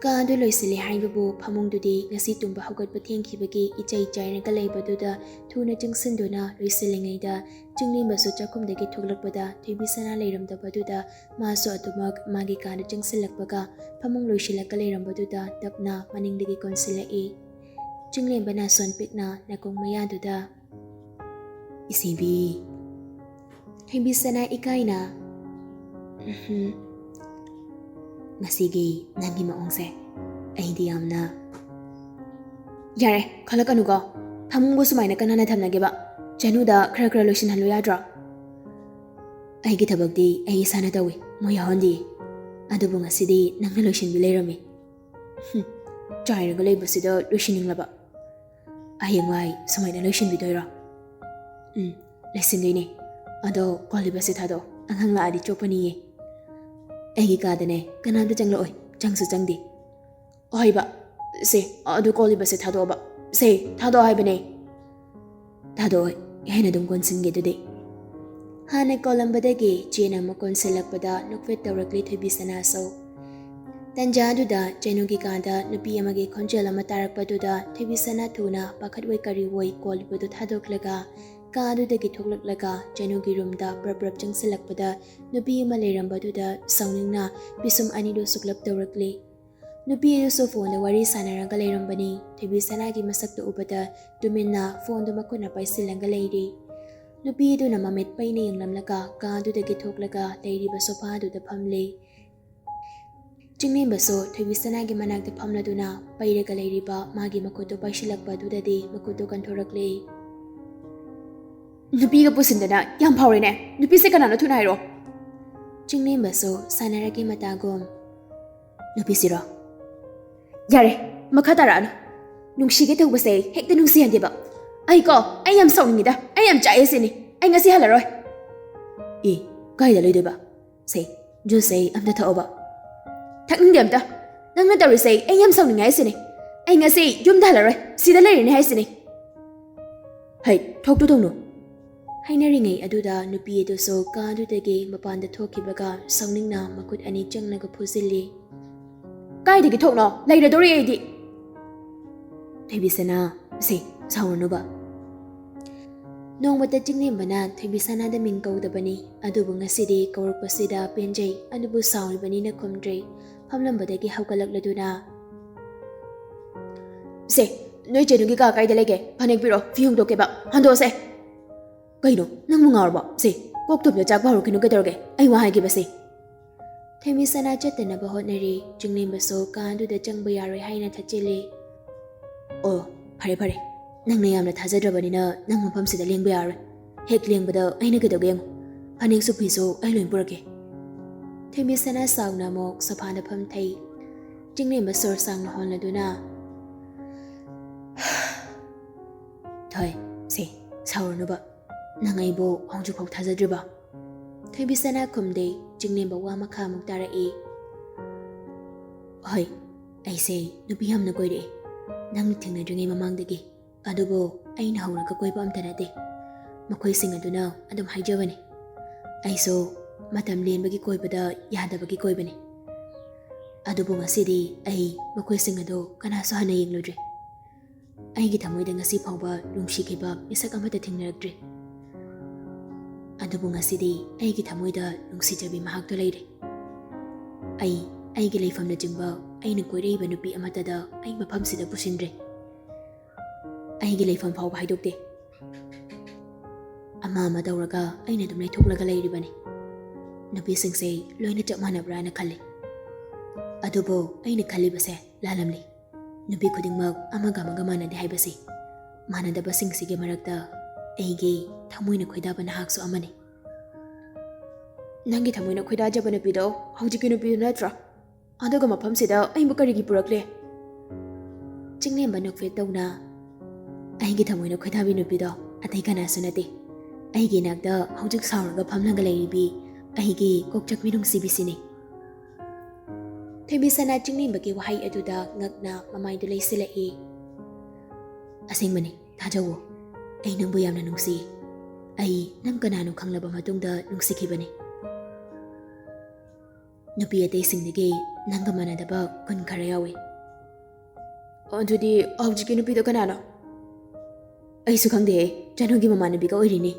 ꯀꯥ ꯑꯗꯨ ꯂꯣꯏꯁꯤꯜꯂꯦ ꯍꯥꯏꯕꯕꯨ ꯐꯃꯨꯡꯗꯨꯗꯤ ꯉꯁꯤ ꯇꯨꯝꯕ ꯍꯧꯒꯠꯄ ꯊꯦꯡꯈꯤꯕꯒꯤ ꯏꯆꯥꯏ ꯆꯥꯏꯔꯒ ꯂꯩꯕꯗꯨꯗ ꯊꯨꯅ ꯆꯪꯁꯤꯟꯗꯨꯅ ꯂꯣꯏꯁꯤꯜꯂꯤꯉꯩꯗ ꯆꯤꯡꯂꯦꯝꯕꯁꯨ ꯆꯥꯛꯈꯨꯝꯗꯒꯤ ꯊꯣꯛꯂꯛꯄꯗ ꯊꯣꯏꯕꯤꯁꯅꯥ ꯂꯩꯔꯝꯗꯕꯗꯨꯗ ꯃꯥꯁꯨ ꯑꯗꯨꯃꯛ ꯃꯥꯒꯤ ꯀꯥꯗ ꯆꯪꯁꯤꯜꯂꯛꯄꯒ ꯐꯃꯨꯡ ꯂꯣꯏꯁꯤꯜꯂꯒ ꯂꯩꯔꯝꯕꯗꯨꯗ ꯇꯞꯅ ꯃꯅꯤꯡꯗꯒꯤ ꯀꯣꯟꯁꯤꯜꯂꯛꯏ꯫ ꯆꯤꯡꯂꯦꯝꯕꯅ ꯁꯣꯟ ꯄꯤꯛꯅ ꯅꯥꯀꯣꯡ ꯃꯌꯥꯗꯨꯗ, "ꯏꯆꯦꯕꯤ, ꯊꯣꯏꯕꯤꯁꯅꯥ ꯏꯀꯥꯏꯅ, "ꯎꯝꯍꯨꯝ, ꯃꯁꯤꯒꯤ ꯅꯪꯒꯤ ꯃꯑꯣꯡꯁꯦ ꯑꯩꯗꯤ ꯌꯥꯝꯅ"꯫ "ꯌꯥꯔꯦ, ꯈꯜꯂꯛꯀꯅꯨꯀꯣ꯫ ꯐꯃꯨꯡꯕꯨ ꯁꯨꯃꯥꯏꯅ ꯀꯅꯥꯅ ꯊꯝꯅꯒꯦꯕ? ꯆꯅꯨꯗ ꯈꯔ ꯈꯔ ꯂꯣꯏꯁꯤꯟꯍꯜꯂꯨ ꯌꯥꯗ꯭ꯔꯣ? ꯑꯩꯒꯤ ꯊꯕꯛꯇꯤ ꯑꯩ ꯏꯁꯥꯅ ꯇꯧꯏ, ꯃꯣꯏ ꯌꯥꯎꯍꯟꯗꯤꯌꯦ꯫ ꯑꯗꯨꯕꯨ ꯉꯁꯤꯗꯤ ꯅꯪꯅ ꯂꯣꯏꯁꯤꯟꯕꯤ ꯂꯩꯔꯝꯃꯤ꯫ ꯍꯨꯝ, ꯆꯥꯏꯔꯒ ꯂꯩꯕꯁꯤꯗ ꯂꯣꯏꯁꯤꯟꯅꯤꯡꯂꯕ? ꯍꯌꯦꯡꯋꯥꯏ ꯁꯨꯃꯥꯏꯅ ꯂꯣꯏꯁꯤꯟꯕꯤꯗꯣꯏꯔꯣ?" "ꯎꯝ, ꯂꯣꯏꯁꯤꯟꯗꯣꯏꯅꯦ꯫ ꯑꯗꯣ ꯀꯣꯜ ꯂꯤꯛ ꯑꯁꯦ ꯊꯥꯗꯣꯛꯑꯣ, ꯑꯉꯥꯡ ꯂꯥꯛꯑꯗꯤ ꯆꯣꯞꯄꯅꯤꯌꯦ꯫ ꯑꯩꯒꯤ ꯀꯥꯗꯅꯦ ꯀꯅꯥꯝꯇ ꯆꯪꯂꯛꯑꯣꯏ, ꯆꯪꯁꯨ ꯆꯪꯗꯦ"꯫ "ꯍꯣꯏꯕ, ꯁꯦ, ꯑꯗꯨ ꯀꯣꯜ ꯂꯤꯛ ꯑꯁꯦ ꯊꯥꯗꯣꯛꯑꯣꯕ꯫ ꯁꯦ, ꯊꯥꯗꯣꯛꯑꯣ ꯍꯥꯏꯕꯅꯦ"꯫ "ꯊꯥꯗꯣꯛꯑꯣꯏ, ꯑꯩꯅ ꯑꯗꯨꯝ ꯀꯣꯟꯁꯤꯟꯒꯦ ꯑꯗꯨꯗꯤ"꯫ ꯍꯥꯟꯅ ꯀꯣꯜꯂꯝꯕꯗꯒꯤ ꯆꯦꯅ ꯑꯃꯨꯛ ꯀꯣꯟꯁꯤꯜꯂꯛꯄꯗ ꯅꯣꯛꯐꯦꯠ ꯇꯧꯔꯛꯂꯤ ꯊꯣꯏꯕꯤꯁꯅꯥꯁꯨ꯫ ꯇꯟꯖꯥꯗꯨꯗ ꯆꯅꯨꯒꯤ ꯀꯥꯗ ꯅꯨꯄꯤ ꯑꯃꯒꯤ ꯈꯣꯟꯖꯦꯜ ꯑꯃ ꯇꯥꯔꯛꯄꯗꯨꯗ ꯊꯣꯏꯕꯤꯁꯅꯥ ꯊꯨꯅ ꯄꯥꯈꯠꯑꯣꯏ ꯀꯔꯤꯑꯣꯏ ꯀꯣꯜ ꯂꯤꯛ ꯑꯗꯨ ꯊꯥꯗꯣꯛꯂꯒ ꯀꯥꯗꯨꯗꯒꯤ ꯊꯣꯛꯂꯛꯂꯒ ꯆꯅꯨꯒꯤ ꯔꯨꯝꯗ ꯕ꯭ꯔꯞ ꯕ꯭ꯔꯞ ꯆꯪꯁꯤꯜꯂꯛꯄꯗ ꯅꯨꯄꯤ ꯑꯃ ꯂꯩꯔꯝꯕꯗꯨꯗ ꯁꯥꯎꯅꯤꯡꯅ ꯄꯤꯁꯨꯝ ꯑꯅꯤꯗꯨ ꯁꯨꯛꯂꯞ ꯇꯧꯔꯛꯂꯤ꯫ ꯅꯨꯄꯤ ꯑꯗꯨꯁꯨ ꯐꯣꯟꯗ ꯋꯥꯔꯤ ꯁꯥꯟꯅꯔꯒ ꯂꯩꯔꯝꯕꯅꯤ꯫ ꯊꯣꯏꯕꯤꯁꯅꯥꯒꯤ ꯃꯁꯛꯇꯨ ꯎꯕꯗ ꯇꯨꯃꯤꯟꯅ ꯐꯣꯟꯗꯨ ꯃꯈꯨꯠꯅ ꯄꯥꯏꯁꯤꯜꯂꯒ ꯂꯩꯔꯤ꯫ ꯅꯨꯄꯤ ꯑꯗꯨꯅ ꯃꯃꯤꯠ ꯄꯩꯅ ꯌꯦꯡꯂꯝꯂꯒ ꯀꯥꯗꯨꯗꯒꯤ ꯊꯣꯛꯂꯒ ꯂꯩꯔꯤꯕ ꯁꯣꯐꯥꯗꯨꯗ ꯐꯝꯂꯦ꯫ ꯆꯤꯡꯂꯦꯝꯕꯁꯨ ꯊꯣꯏꯕꯤꯁꯅꯥꯒꯤ ꯃꯅꯥꯛꯇ ꯐꯝꯂꯗꯨꯅ ꯄꯩꯔꯒ ꯂꯩꯔꯤꯕ ꯃꯥꯒꯤ ꯃꯈꯨꯠꯇꯨ ꯄꯥꯏꯁꯤꯜꯂꯛꯄ ꯑꯗꯨꯗꯗꯤ ꯃꯈꯨꯠꯇꯨ ꯀꯟꯊꯣꯔꯛꯂꯦ꯫ "ꯅꯨꯄꯤꯒ ꯄꯨꯁꯤꯟꯗꯅ ꯌꯥꯝ ꯐꯥꯎꯔꯦꯅꯦ꯫ ꯅꯨꯄꯤꯁꯦ ꯀꯅꯥꯅꯣ ꯊꯨꯅ ꯍꯥꯏꯔꯣ"꯫ ꯆꯤꯡꯂꯦꯝꯕꯁꯨ ꯁꯥꯟꯅꯔꯒꯦ ꯃꯇꯥꯒꯨꯝ꯫ "ꯅꯨꯄꯤꯁꯤꯔꯣ? ꯌꯥꯔꯦ, ꯃꯈꯥ ꯇꯥꯔꯛꯑꯅꯨ꯫ ꯅꯨꯡꯁꯤꯒꯦ ꯇꯧꯕꯁꯦ ꯍꯦꯛꯇ ꯅꯨꯡꯁꯤꯍꯟꯗꯦꯕ꯫ ꯑꯩꯀꯣ, ꯑꯩ ꯌꯥꯝ ꯁꯥꯎꯅꯤꯡꯉꯤꯗ, ꯑꯩ ꯌꯥꯝ ꯆꯥꯛꯑꯦ ꯁꯤꯅꯤ꯫ ꯑꯩ ꯉꯁꯤ ꯍꯜꯂꯔꯣꯏ"꯫ "ꯑꯦ, ꯀꯥꯏꯗ ꯂꯩꯗꯣꯏꯕ? ꯁꯦ, ꯖꯨꯁ ꯁꯦ ꯑꯝꯇ ꯊꯛꯑꯣꯕ"꯫ "ꯊꯛꯅꯤꯡꯗꯦ ꯑꯝꯇ꯫ ꯅꯪꯅ ꯇꯧꯔꯤꯁꯦ ꯑꯩ ꯌꯥꯝ ꯁꯥꯎꯅꯤꯡꯉꯦ ꯍꯥꯏꯁꯤꯅꯤ꯫ ꯑꯩ ꯉꯁꯤ ꯌꯨꯝꯗ ꯍꯜꯂꯔꯣꯏ, ꯁꯤꯗ ꯂꯩꯔꯅꯤ ꯍꯥꯏꯁꯤꯅꯤ"꯫ "ꯍꯩ, ꯊꯣꯛꯇꯨ ꯊꯣꯛꯅꯨ"꯫ ꯍꯥꯏꯅꯔꯤꯉꯩ ꯑꯗꯨꯗ ꯅꯨꯄꯤ ꯑꯗꯨꯁꯨ ꯀꯥꯗꯨꯗꯒꯤ ꯃꯄꯥꯟꯗ ꯊꯣꯛꯈꯤꯕꯒ ꯁꯥꯎꯅꯤꯡꯅ ꯃꯈꯨꯠ ꯑꯅꯤ ꯆꯪꯂꯒ ꯐꯨꯖꯤꯜꯂꯤ꯫ "ꯀꯥꯏꯗꯒꯤ ꯊꯣꯛꯅꯣ? ꯂꯩꯔꯗꯧꯔꯤ ꯑꯩꯗꯤ"꯫ ꯊꯣꯏꯕꯤꯁꯅꯥ, ꯁꯦ, ꯁꯥꯎꯔꯅꯨꯕ꯫ ꯅꯣꯡꯃꯇ ꯆꯤꯡꯂꯦꯝꯕꯅ ꯊꯣꯏꯕꯤꯁꯅꯥꯗ ꯃꯤꯡ ꯀꯧꯗꯕꯅꯤ, ꯑꯗꯨꯕꯨ ꯉꯁꯤꯗꯤ ꯀꯧꯔꯛꯄꯁꯤꯗ ꯄꯦꯟꯖꯩ, ꯑꯗꯨꯕꯨ ꯁꯥꯎꯔꯤꯕꯅꯤꯅ ꯈꯨꯝꯗ꯭ꯔꯦ꯫ ꯐꯝꯂꯝꯕꯗꯒꯤ ꯍꯧꯒꯠꯂꯛꯂꯗꯨꯅ, "ꯁꯦ, ꯅꯣꯏ ꯆꯦꯅꯨꯒꯤ ꯀꯥ ꯀꯥꯏꯗ ꯂꯩꯒꯦ? ꯐꯅꯦꯛ ꯄꯤꯔꯣ, ꯐꯤ ꯍꯣꯡꯗꯣꯛꯀꯦꯕ꯫ ꯍꯟꯗꯣꯛꯑꯁꯦ"꯫ "ꯀꯩꯅꯣ, ꯅꯪꯕꯨ ꯉꯥꯎꯔꯕꯣ? ꯁꯦ, ꯀꯣꯛ ꯇꯨꯝꯅ ꯆꯥꯛꯄ ꯍꯧꯔꯛꯈꯤꯅꯨ, ꯀꯩꯗꯧꯔꯒꯦ? ꯑꯩ ꯋꯥ ꯍꯥꯏꯈꯤꯕꯁꯦ꯫ ꯊꯣꯏꯕꯤꯁꯅꯥ ꯆꯠꯇꯅꯕ ꯍꯣꯠꯅꯔꯤ꯫ ꯆꯤꯡꯂꯦꯝꯕꯁꯨ ꯀꯥ ꯑꯗꯨꯗ ꯆꯪꯕ ꯌꯥꯔꯣꯏ ꯍꯥꯏꯅ ꯊꯠꯆꯤꯜꯂꯤ꯫ ꯑꯣ, ꯐꯔꯦ ꯐꯔꯦ, ꯅꯪꯅ ꯌꯥꯝꯅ ꯊꯥꯖꯗ꯭ꯔꯕꯅꯤꯅ ꯅꯪ ꯃꯐꯝꯁꯤꯗ ꯂꯦꯡꯕ ꯌꯥꯔꯣꯏ꯫ ꯍꯦꯛ ꯂꯦꯡꯕꯗ ꯑꯩꯅ ꯀꯩꯗꯧꯒꯦ ꯌꯦꯡꯉꯨ꯫ ꯐꯅꯦꯛꯁꯨ ꯐꯤꯁꯨ ꯑꯩ ꯂꯣꯏ ꯄꯨꯔꯛꯀꯦ꯫ ꯊꯣꯏꯕꯤꯁꯅꯥ ꯁꯥꯎꯅ ꯑꯃꯨꯛ ꯁꯣꯐꯥꯗ ꯐꯝꯊꯩ꯫ ꯆꯤꯡꯂꯦꯝꯕ ꯁꯣꯔ ꯁꯥꯡꯅ ꯍꯣꯟꯂꯗꯨꯅ, "ꯊꯣꯏ, ꯁꯦ, ꯁꯥꯎꯔꯅꯨꯕ꯫ ꯅꯪ ꯑꯩꯕꯨ ꯍꯧꯖꯤꯛꯐꯥꯎ ꯊꯥꯖꯗ꯭ꯔꯤꯕ?" ꯊꯣꯏꯕꯤꯁꯅꯥ ꯈꯨꯝꯗꯦ꯫ ꯆꯤꯡꯂꯦꯝꯕ ꯋꯥ ꯃꯈꯥ ꯑꯃꯨꯛ ꯇꯥꯔꯛꯏ꯫ "ꯍꯣꯏ, ꯑꯩꯁꯦ ꯅꯨꯄꯤ ꯌꯥꯝꯅ ꯀꯣꯏꯔꯛꯑꯦ, ꯅꯪ ꯊꯦꯡꯅꯗ꯭ꯔꯤꯉꯩ ꯃꯃꯥꯡꯗꯒꯤ꯫ ꯑꯗꯨꯕꯨ ꯑꯩꯅ ꯍꯧꯔꯒ ꯀꯣꯏꯕ ꯑꯝꯇ ꯅꯠꯇꯦ, ꯃꯈꯣꯏꯁꯤꯡ ꯑꯗꯨꯅ ꯑꯗꯨꯝ ꯍꯥꯏꯖꯕꯅꯤ꯫ ꯑꯩꯁꯨ ꯃꯇꯝ ꯂꯦꯟꯕꯒꯤ ꯀꯣꯏꯕꯗ ꯌꯥꯗꯕꯒꯤ ꯀꯣꯏꯕꯅꯤ꯫ ꯑꯗꯨꯕꯨ ꯉꯁꯤꯗꯤ ꯑꯩ ꯃꯈꯣꯏꯁꯤꯡ ꯑꯗꯨ ꯀꯅꯥꯁꯨ ꯍꯟꯅ ꯌꯦꯡꯂꯨꯗ꯭ꯔꯤ꯫ ꯑꯩꯒꯤ ꯊꯃꯣꯏꯗ ꯉꯁꯤ ꯐꯥꯎꯕ ꯅꯨꯡꯁꯤꯈꯤꯕ ꯃꯤꯁꯛ ꯑꯃꯠꯇ ꯊꯦꯡꯅꯔꯛꯇ꯭ꯔꯤ꯫ ꯑꯗꯨꯕꯨ ꯉꯁꯤꯗꯤ ꯑꯩꯒꯤ ꯊꯃꯣꯏꯗ ꯅꯨꯡꯁꯤꯖꯕꯤ ꯃꯍꯥꯛꯇꯣ ꯂꯩꯔꯦ꯫ ꯑꯩ, ꯑꯩꯒꯤ ꯂꯩꯐꯝꯅꯆꯤꯡꯕ, ꯑꯩꯅ ꯀꯣꯏꯔꯛꯏꯕ ꯅꯨꯄꯤ ꯑꯃꯠꯇꯗ ꯑꯩ ꯃꯐꯝꯁꯤꯗ ꯄꯨꯁꯤꯟꯗ꯭ꯔꯦ꯫ ꯑꯩꯒꯤ ꯂꯩꯐꯝ ꯐꯥꯎꯕ ꯍꯥꯏꯗꯣꯛꯇꯦ꯫ ꯑꯃ ꯑꯃ ꯇꯧꯔꯒ ꯑꯩꯅ ꯑꯗꯨꯝ ꯂꯩꯊꯣꯛꯂꯒ ꯂꯩꯔꯤꯕꯅꯤ꯫ ꯅꯨꯄꯤꯁꯤꯡꯁꯦ ꯂꯣꯏꯅ ꯆꯞ ꯃꯥꯟꯅꯕ꯭ꯔꯥꯅ ꯈꯜꯂꯤ꯫ ꯑꯗꯨꯕꯨ ꯑꯩꯅ ꯈꯜꯂꯤꯕꯁꯦ ꯂꯥꯜꯂꯝꯂꯤ꯫ ꯅꯨꯄꯤ ꯈꯨꯗꯤꯡꯃꯛ ꯑꯃꯒ ꯑꯃꯒ ꯃꯥꯟꯅꯗꯦ ꯍꯥꯏꯕꯁꯤ꯫ ꯃꯥꯟꯅꯗꯕꯁꯤꯡꯁꯤꯒꯤ ꯃꯔꯛꯇ ꯑꯩꯒꯤ ꯊꯃꯣꯏꯅ ꯈꯣꯏꯗꯥꯕ ꯅꯍꯥꯛꯁꯨ ꯑꯃꯅꯤ꯫" "ꯅꯪꯒꯤ ꯊꯃꯣꯏꯅ ꯈꯣꯏꯗꯥꯖꯕ ꯅꯨꯄꯤꯗꯣ ꯍꯧꯖꯤꯛꯀꯤ ꯅꯨꯄꯤꯗꯨ ꯅꯠꯇ꯭ꯔꯣ? ꯑꯗꯨꯒ ꯃꯐꯝꯁꯤꯗ ꯑꯩꯕꯨ ꯀꯔꯤꯒꯤ ꯄꯨꯔꯛꯂꯦ?" ꯆꯤꯡꯂꯦꯝꯕ ꯅꯣꯛꯐꯦꯠ ꯇꯧꯅ, "ꯑꯩꯒꯤ ꯊꯃꯣꯏꯅ ꯈꯣꯏꯗꯥꯕꯤ ꯅꯨꯄꯤꯗꯣ ꯑꯇꯩ ꯀꯅꯥꯁꯨ ꯅꯠꯇꯦ, ꯑꯩꯒꯤ ꯏꯅꯥꯛꯇ ꯍꯧꯖꯤꯛ ꯁꯥꯎꯔꯒ ꯐꯝꯂꯒ ꯂꯩꯔꯤꯕꯤ ꯑꯩꯒꯤ ꯀꯣꯛꯆꯛꯄꯤ ꯅꯨꯡꯁꯤꯕꯤꯁꯤꯅꯤ꯫" ꯊꯣꯏꯕꯤꯁꯅꯥ ꯆꯤꯡꯂꯦꯝꯕꯒꯤ ꯋꯥꯍꯩ ꯑꯗꯨꯗ ꯉꯛꯅ ꯃꯃꯥꯏꯗꯨ ꯂꯩꯁꯤꯜꯂꯛꯏ꯫ "ꯑꯁꯦꯡꯕꯅꯤ, ꯊꯥꯖꯧꯋꯣ, ꯑꯩ ꯅꯪꯕꯨ ꯌꯥꯝꯅ ꯅꯨꯡꯁꯤ꯫ ꯑꯩ ꯅꯪ ꯀꯅꯥꯅꯣ ꯈꯪꯂꯕ ꯃꯇꯨꯡꯗ ꯅꯨꯡꯁꯤꯈꯤꯕꯅꯤ꯫ ꯅꯨꯄꯤ ꯑꯇꯩꯁꯤꯡꯗꯒꯤ ꯅꯪꯒ ꯃꯥꯟꯅꯗꯕ ꯒꯨꯟ ꯈꯔ ꯌꯥꯎꯏ꯫" "ꯑꯗꯨꯗꯤ ꯍꯧꯖꯤꯛꯀꯤ ꯅꯨꯄꯤꯗꯣ ꯀꯅꯥꯅꯣ?" "ꯑꯩꯁꯨ ꯈꯪꯗꯦ, ꯆꯅꯨꯒꯤ ꯃꯃꯥꯟꯅꯕꯤꯒ ꯑꯣꯏꯔꯤꯅꯤ꯫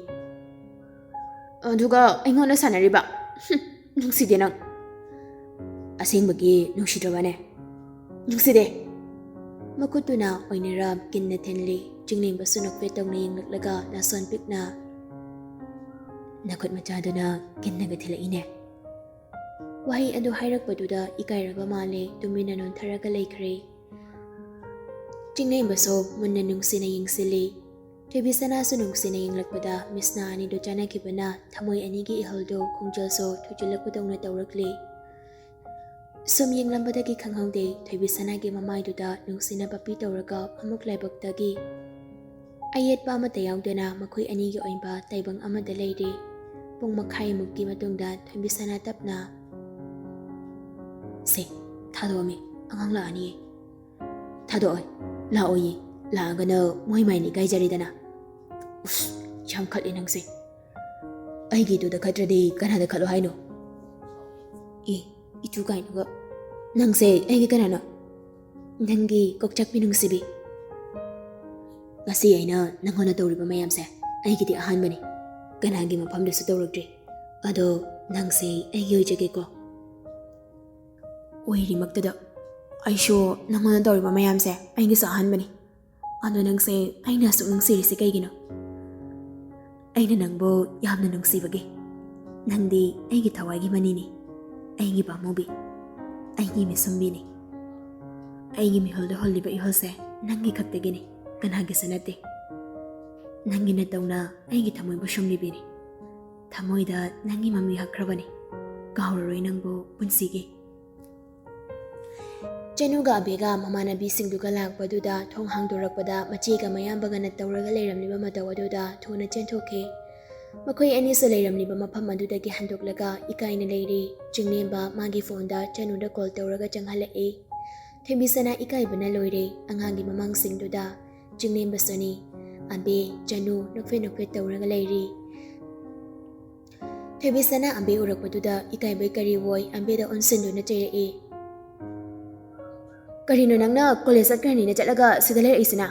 ꯑꯗꯨꯒ ꯑꯩꯉꯣꯟꯗ ꯁꯥꯟꯅꯔꯤꯕ? ꯍꯨꯝ, ꯅꯨꯡꯁꯤꯗꯦ ꯅꯪ꯫" "ꯑꯁꯦꯡꯕꯒꯤ ꯅꯨꯡꯁꯤꯗ꯭ꯔꯕꯅꯦ?" "ꯅꯨꯡꯁꯤꯗꯦ꯫" ꯃꯈꯨꯠꯇꯨꯅ ꯑꯣꯏꯅꯔ ꯀꯤꯟꯅ ꯊꯤꯜꯂꯤ꯫ ꯆꯤꯡꯂꯦꯝꯕꯁꯨ ꯅꯣꯛꯐꯦꯠ ꯇꯧꯅ ꯌꯦꯡꯂꯛꯂꯒ ꯅꯥꯁꯣꯟ ꯄꯤꯛꯅ, ꯅꯈꯨꯠ ꯃꯆꯥꯗꯨꯅ ꯀꯤꯟꯅꯒ ꯊꯤꯜꯂꯛꯏꯅꯦ꯫ ꯋꯥꯍꯩ ꯑꯗꯨ ꯍꯥꯏꯔꯛꯄꯗꯨꯗ ꯏꯀꯥꯏꯔꯕ ꯃꯥꯜꯂꯦ, ꯇꯨꯃꯤꯟꯅ ꯅꯣꯟꯊꯔꯒ ꯂꯩꯈ꯭ꯔꯦ꯫ ꯆꯤꯡꯂꯦꯝꯕꯁꯨ ꯃꯨꯟꯅ ꯅꯨꯡꯁꯤꯅ ꯌꯦꯡꯁꯤꯜꯂꯤ꯫ ꯊꯣꯏꯕꯤꯁꯅꯥꯁꯨ ꯅꯨꯡꯁꯤꯅ ꯌꯦꯡꯂꯛꯄꯗ ꯃꯤꯠꯁꯅꯥ ꯑꯅꯤꯗꯨ ꯆꯥꯟꯅꯈꯤꯕꯅ ꯊꯃꯣꯏ ꯑꯅꯤꯒꯤ ꯏꯍꯜꯗꯨ ꯈꯣꯡꯖꯦꯜꯁꯨ ꯊꯨꯖꯤꯜꯂꯛꯄꯗꯧꯅ ꯇꯧꯔꯛꯂꯤ꯫ ꯁꯨꯝ ꯌꯦꯡꯂꯝꯕꯗꯒꯤ ꯈꯪꯍꯧꯗꯦ, ꯊꯣꯏꯕꯤꯁꯅꯥꯒꯤ ꯃꯃꯥꯏꯗꯨꯗ ꯅꯨꯡꯁꯤꯅ ꯄꯥꯄꯤ ꯇꯧꯔꯒ ꯐꯃꯨꯛ ꯂꯥꯏꯕꯛꯇꯒꯤ ꯑꯌꯦꯠꯄ ꯑꯃꯠꯇ ꯌꯥꯎꯗꯅ ꯃꯈꯣꯏ ꯑꯅꯤꯒꯤ ꯑꯣꯏꯕ ꯇꯥꯏꯕꯪ ꯑꯃꯗ ꯂꯩꯔꯦ꯫ ꯄꯨꯡ ꯃꯈꯥꯏꯃꯨꯛꯀꯤ ꯃꯇꯨꯡꯗ ꯊꯣꯏꯕꯤꯁꯅꯥ ꯇꯞꯅ, "ꯁꯦ, ꯊꯥꯗꯣꯛꯑꯝꯃꯤ, ꯑꯉꯥꯡ ꯂꯥꯛꯑꯅꯤꯌꯦ꯫" "ꯊꯥꯗꯣꯛꯑꯣꯏ, ꯂꯥꯛꯑꯣꯏꯌꯦ, ꯂꯥꯛꯑꯒꯅ ꯃꯣꯏ ꯃꯥꯏꯅ ꯏꯀꯥꯏꯖꯔꯦꯗꯅ꯫" "ꯎꯁ, ꯌꯥꯝ ꯈꯠꯂꯦ ꯅꯪꯁꯦ꯫ ꯑꯩꯒꯤ ꯏꯇꯨꯗ ꯈꯠꯇ꯭ꯔꯗꯤ ꯀꯅꯥꯗ ꯈꯠꯂꯣ ꯍꯥꯏꯅꯣ?" "ꯑꯦ, ꯏꯇꯨ ꯀꯥꯏꯅꯒ, ꯅꯪꯁꯦ ꯑꯩꯒꯤ ꯀꯅꯥꯅꯣ?" "ꯅꯪꯒꯤ ꯀꯣꯛꯆꯥꯛꯄꯤ ꯅꯨꯡꯁꯤꯕꯤ꯫ ꯉꯁꯤ ꯑꯩꯅ ꯅꯪꯉꯣꯟꯗ ꯇꯧꯔꯤꯕ ꯃꯌꯥꯝꯁꯦ ꯑꯩꯒꯤꯗꯤ ꯑꯍꯥꯟꯕꯅꯤ꯫ ꯀꯅꯥꯒꯤ ꯃꯐꯝꯗꯁꯨ ꯇꯧꯔꯛꯇ꯭ꯔꯤ꯫ ꯑꯗꯣ ꯅꯪꯁꯦ ꯑꯩꯒꯤ ꯑꯣꯏꯖꯒꯦꯀꯣ?" "ꯑꯣꯏꯔꯤꯃꯛꯇꯗ ꯑꯩꯁꯨ ꯅꯪꯉꯣꯟꯗ ꯇꯧꯔꯤꯕ ꯃꯌꯥꯝꯁꯦ ꯑꯩꯒꯤꯁꯨ ꯑꯍꯥꯟꯕꯅꯤ꯫ ꯑꯗꯣ ꯅꯪꯁꯦ ꯑꯩꯅ ꯑꯁꯨꯛ ꯅꯨꯡꯁꯤꯔꯤꯁꯦ ꯀꯩꯒꯤꯅꯣ?" "ꯑꯩꯅ ꯅꯪꯕꯨ ꯌꯥꯝꯅ ꯅꯨꯡꯁꯤꯕꯒꯤ꯫ ꯅꯪꯗꯤ ꯑꯩꯒꯤ ꯊꯋꯥꯏꯒꯤ ꯃꯅꯤꯅꯤ, ꯑꯩꯒꯤ ꯄꯥꯝꯃꯨꯕꯤ, ꯑꯩꯒꯤ ꯃꯤꯁꯨꯝꯕꯤꯅꯤ꯫ ꯑꯩꯒꯤ ꯃꯤꯍꯨꯜꯗ ꯍꯨꯜꯂꯤꯕ ꯏꯍꯨꯜꯁꯦ ꯅꯪꯒꯤ ꯈꯛꯇꯒꯤꯅꯤ, ꯀꯅꯥꯒꯤꯁꯨ ꯅꯠꯇꯦ꯫ ꯅꯪꯒꯤ ꯅꯇꯧꯅ ꯑꯩꯒꯤ ꯊꯃꯣꯏꯕꯨ ꯁꯨꯝꯂꯤꯕꯤꯅꯤ꯫ ꯊꯃꯣꯏꯗ ꯅꯪꯒꯤ ꯃꯃꯤ ꯍꯛꯈ꯭ꯔꯕꯅꯤ, ꯀꯥꯎꯔꯔꯣꯏ ꯅꯪꯕꯨ ꯄꯨꯟꯁꯤꯒꯤ꯫" ꯆꯅꯨꯒ ꯑꯕꯦꯒ ꯃꯃꯥꯟꯅꯕꯤꯁꯤꯡꯗꯨꯒ ꯂꯥꯛꯄꯗꯨꯗ ꯊꯣꯡ ꯍꯥꯡꯗꯣꯔꯛꯄꯗ ꯃꯆꯦꯒ ꯃꯌꯥꯝꯕꯒꯅ ꯇꯧꯔꯒ ꯂꯩꯔꯝꯂꯤꯕ ꯃꯇꯧ ꯑꯗꯨꯗ ꯊꯨꯅ ꯆꯦꯟꯊꯣꯛꯈꯤ꯫ ꯃꯈꯣꯏ ꯑꯅꯤꯁꯨ ꯂꯩꯔꯝꯂꯤꯕ ꯃꯐꯝ ꯑꯗꯨꯗꯒꯤ ꯍꯟꯗꯣꯛꯂꯒ ꯏꯀꯥꯏꯅ ꯂꯩꯔꯤ꯫ ꯆꯤꯡꯂꯦꯝꯕ ꯃꯥꯒꯤ ꯐꯣꯟꯗ ꯆꯅꯨꯗ ꯀꯣꯜ ꯇꯧꯔꯒ ꯆꯪꯍꯜꯂꯛꯏ꯫ ꯊꯣꯏꯕꯤꯁꯅꯥ ꯏꯀꯥꯏꯕꯅ ꯂꯣꯏꯔꯦ꯫ ꯑꯉꯥꯡꯒꯤ ꯃꯃꯥꯡꯁꯤꯡꯗꯨꯗ ꯆꯤꯡꯂꯦꯝꯕꯁꯨꯅꯤ꯫ ꯑꯕꯦ, ꯆꯅꯨ ꯅꯣꯛꯐꯦꯠ ꯅꯣꯛꯐꯦꯠ ꯇꯧꯔꯒ ꯂꯩꯔꯤ꯫ ꯊꯣꯏꯕꯤꯁꯅꯥ ꯑꯝꯕꯦ ꯎꯔꯛꯄꯗꯨꯗ ꯏꯀꯥꯏꯕꯩ ꯀꯔꯤ ꯑꯣꯏ ꯑꯝꯕꯦꯗ ꯑꯣꯟꯁꯤꯟꯗꯨꯅ ꯆꯩꯔꯛꯏ꯫ "ꯀꯔꯤꯅꯣ ꯅꯪꯅ ꯀꯣꯂꯦꯖ ꯆꯠꯈ꯭ꯔꯅꯤꯅ ꯆꯠꯂꯒ ꯁꯤꯗ ꯂꯩꯔꯛꯏꯁꯤꯅ?"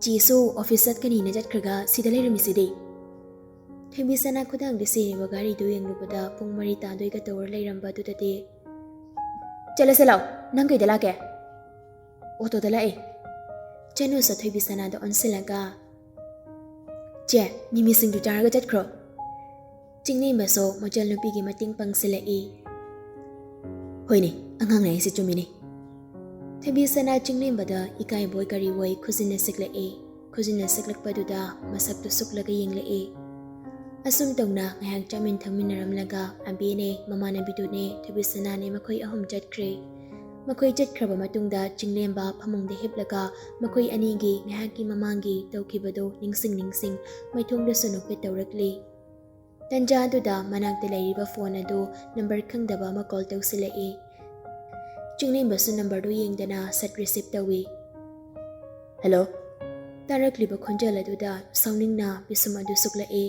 "ꯆꯦꯁꯨ ꯑꯣꯐꯤꯁ ꯆꯠꯀꯅꯤꯅ ꯆꯠꯈ꯭ꯔꯒ ꯁꯤꯗ ꯂꯩꯔꯝꯃꯤꯁꯤꯗꯤ?" ꯊꯣꯏꯕꯤꯁꯅꯥ ꯈꯨꯗꯥꯡꯗ ꯁꯤꯔꯤꯕ ꯘꯔꯤꯗꯨ ꯌꯦꯡꯂꯨꯕꯗ ꯄꯨꯡ ꯃꯔꯤ ꯇꯥꯗꯣꯏꯒ ꯇꯧꯔ ꯂꯩꯔꯝꯕ ꯑꯗꯨꯗꯗꯤ, "ꯆꯠꯂꯁꯦ ꯂꯥꯛꯑꯣ, ꯅꯪ ꯀꯩꯗ ꯂꯥꯛꯀꯦ?" "ꯑꯣꯇꯣꯗ ꯂꯥꯛꯑꯦ꯫" ꯆꯅꯨꯁꯨ ꯊꯣꯏꯕꯤꯁꯅꯥꯗ ꯑꯣꯟꯁꯤꯜꯂꯒ, ꯆꯦ, ꯃꯤꯃꯤ ꯁꯤꯡꯖꯨ ꯆꯥꯔꯒ ꯆꯠꯈ꯭ꯔꯣ꯫ ꯆꯤꯡꯂꯦꯝꯕꯁꯨ ꯃꯆꯜ ꯅꯨꯄꯤꯒꯤ ꯃꯇꯦꯡ ꯄꯥꯡꯁꯤꯜꯂꯛꯏ꯫ ꯍꯣꯏꯅꯦ, ꯑꯉꯥꯡ ꯂꯥꯏꯔꯤꯛꯁꯤ ꯆꯨꯝꯃꯤꯅꯦ꯫ ꯊꯣꯏꯕꯤꯁꯅꯥ ꯆꯤꯡꯂꯦꯝꯕꯗ ꯏꯀꯥꯏꯕꯣꯏ ꯀꯔꯤꯕꯣꯏ ꯈꯨꯖꯤꯟꯅ ꯁꯤꯛꯂꯛꯏ꯫ ꯈꯨꯖꯤꯟꯅ ꯁꯤꯛꯂꯛꯄꯗꯨꯗ ꯃꯁꯛꯇꯨ ꯁꯨꯛꯂꯒ ꯌꯦꯡꯂꯛꯏ꯫ ꯑꯁꯨꯝ ꯇꯧꯅ ꯉꯥꯏꯍꯥꯛ ꯆꯥꯃꯤꯟ ꯊꯛꯃꯤꯟꯅꯔꯝꯂꯒ ꯑꯕꯦꯅꯦ, ꯃꯃꯥꯟꯅꯕꯤꯗꯨꯅꯦ, ꯊꯣꯏꯕꯤꯁꯅꯥꯅꯦ ꯃꯈꯣꯏ ꯑꯍꯨꯝ ꯆꯠꯈ꯭ꯔꯦ꯫ ꯃꯈꯣꯏ ꯆꯠꯈ꯭ꯔꯕ ꯃꯇꯨꯡꯗ ꯆꯤꯡꯂꯦꯝꯕ ꯐꯃꯨꯡꯗ ꯍꯤꯞꯂꯒ ꯃꯈꯣꯏ ꯑꯅꯤꯒꯤ ꯉꯥꯏꯍꯥꯛꯀꯤ ꯃꯃꯥꯡꯒꯤ ꯇꯧꯈꯤꯕꯗꯨ ꯅꯤꯡꯁꯤꯡ ꯅꯤꯡꯁꯤꯡ ꯃꯥꯏꯊꯣꯡꯗꯁꯨ ꯅꯣꯛꯐꯦꯠ ꯇꯧꯔꯛꯂꯤ꯫ ꯇꯟꯖꯥ ꯑꯗꯨꯗ ꯃꯅꯥꯛꯇ ꯂꯩꯔꯤꯕ ꯐꯣꯟ ꯑꯗꯨ ꯅꯝꯕꯔ ꯈꯪꯗꯕ ꯑꯃ ꯀꯣꯜ ꯇꯧꯁꯤꯜꯂꯛꯏ꯫ ꯆꯤꯡꯂꯦꯝꯕꯁꯨ ꯅꯝꯕꯔꯗꯨ ꯌꯦꯡꯗꯅ ꯁꯠ ꯔꯤꯁꯤꯞ ꯇꯧꯏ꯫ "ꯍꯜꯂꯣ?" ꯇꯥꯔꯛꯂꯤꯕ ꯈꯣꯟꯖꯦꯜ ꯑꯗꯨꯗ ꯁꯥꯎꯅꯤꯡꯅ ꯄꯤꯁꯨꯝ ꯑꯗꯨ ꯁꯨꯛꯂꯛꯏ꯫